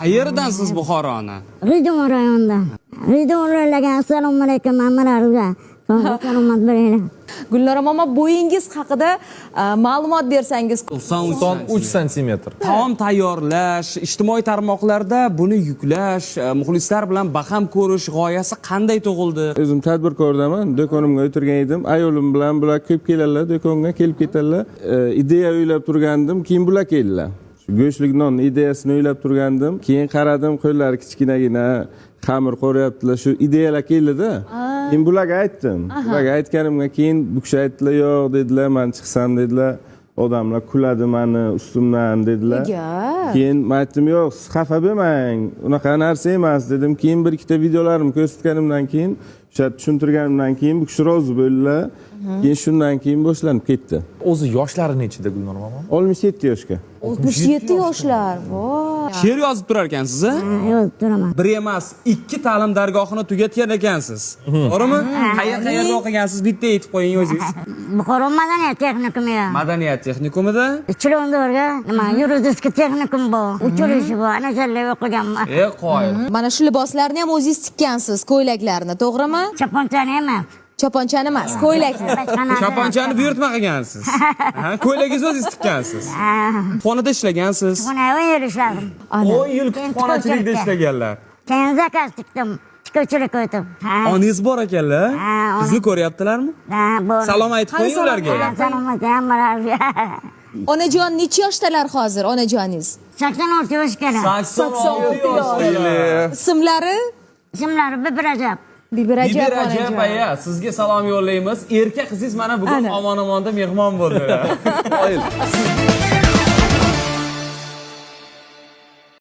Qayerdansiz Buxoroni? G'ijduvon rayonidan. G'ijduvon rayoniga assalomu alaykum hammalaringizga. Sog' salomat bo'linglar. Gulnora momo, bo'yingiz haqida ma'lumot bersangiz. 93. 93 santimetr. Taom tayyorlash, ijtimoiy tarmoqlarda buni yuklash, muxlislar bilan baham ko'rish g'oyasi qanday tug'ildi? O'zim tadbirkordaman, do'konimga o'tirgan edim. Ayolim bilan bular ko'p keladilar, do'konga kelib ketadilar. Ideya o'ylab turgandim, keyin bular keldilar. Shu go'shtlik non ideyasini o'ylab turgandim. Keyin qaradim, qo'llari kichkinagina xamir qo'ryaptilar. Shu ideyalar keldida. Keyin bularga aytdim. Bularga aytganimga keyin bu kishi aytdilar, yo'q dedilar, man chiqsam dedilar, odamlar kuladi mani ustimdan dedilar. Nega? Keyin man aytdim, yo'q, siz xafa bo'lmang, unaqa narsa emas dedim. Keyin bir ikkita videolarimni ko'rsatganimdan keyin, o'sha tushuntirganimdan keyin bu kishi rozi bo'ldilar. Keyin shundan keyin boshlanib ketdi. O'zi yoshlari nechida Gulnora momo? 67 yoshga. 67 yoshlar. Voy. She'r yozib turar ekansiz, a? Yozib turaman. Bir emas, ikki ta'lim dargohini tugatgan ekansiz. To'g'rimi? Qayerda o'qigansiz? Bitta aytib qo'ying o'zingiz. Buxoro madaniyat texnikumi. Madaniyat texnikumida. Chilonzorga nima yuridik texnikum bor, училище bor, ana shu yerda o'qiganman. E, qoyil. Mana shu liboslarni ham o'zingiz tikkansiz, ko'ylaklarni, to'g'rimi? Choponchani emas. Choponchani emas, ko'ylakni. Boshqa narsa. Choponchani buyurtma qilgansiz. Ha, ko'ylagingizni o'zingiz tikkansiz. Kutubxonada ishlagansiz. Kutubxonada 10 yil ishladim. 10 yil kutubxonachilikda ishlaganlar. Keyin zakaz tikdim. Tikuvchilik o'tib. Ha. Onangiz bor ekanlar. Ha, onam. Bizni ko'ryaptilarmi? Ha, bor. Salom aytib qo'ying ularga. Ha, Salomat hammalaringizga. Onajon necha yoshdalar hozir, onajoningiz? 86 yoshga. 86 yoshdalar. Ismlari? Ismlari Bibi Rajab. Bibi Rajab Bibi Rajab onajon. aya, sizga salom yo'llaymiz. Erka qizingiz mana bugun Ana. Omon Omonda mehmon bo'ldilar. Qoyil.